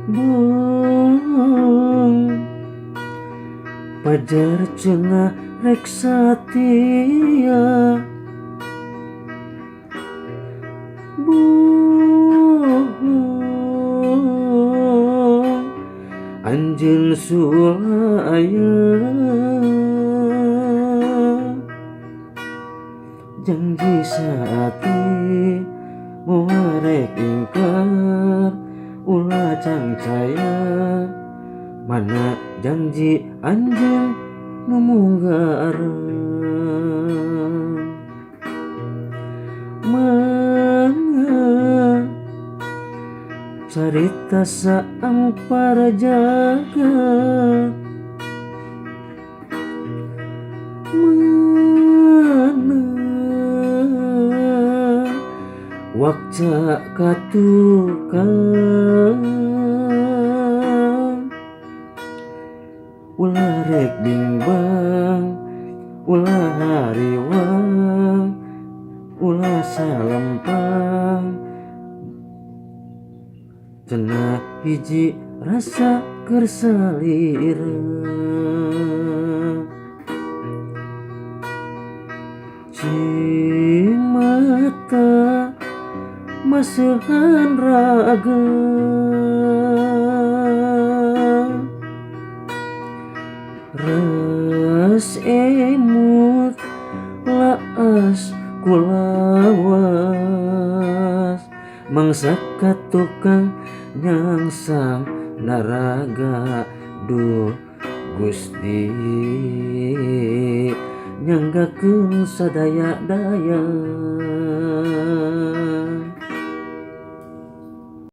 Bung pajar cenah rek satia. Bung anjeun sulaya. Janji saati moal rek ingkar, ulah cangcaya. Mana janji anjeun nu munggaran? Mana carita saampar jagat? Mana wakca ka tukang? Ulah rek bimbang, ulah hariwang, ulah salempang. Cenah hiji rasa keur salira. Cimata maseuhan raga. Res emut laas kulawas, mangsa ka tukang nyangsang naraga. Duh Gusti, nyanggakeun sadaya daya.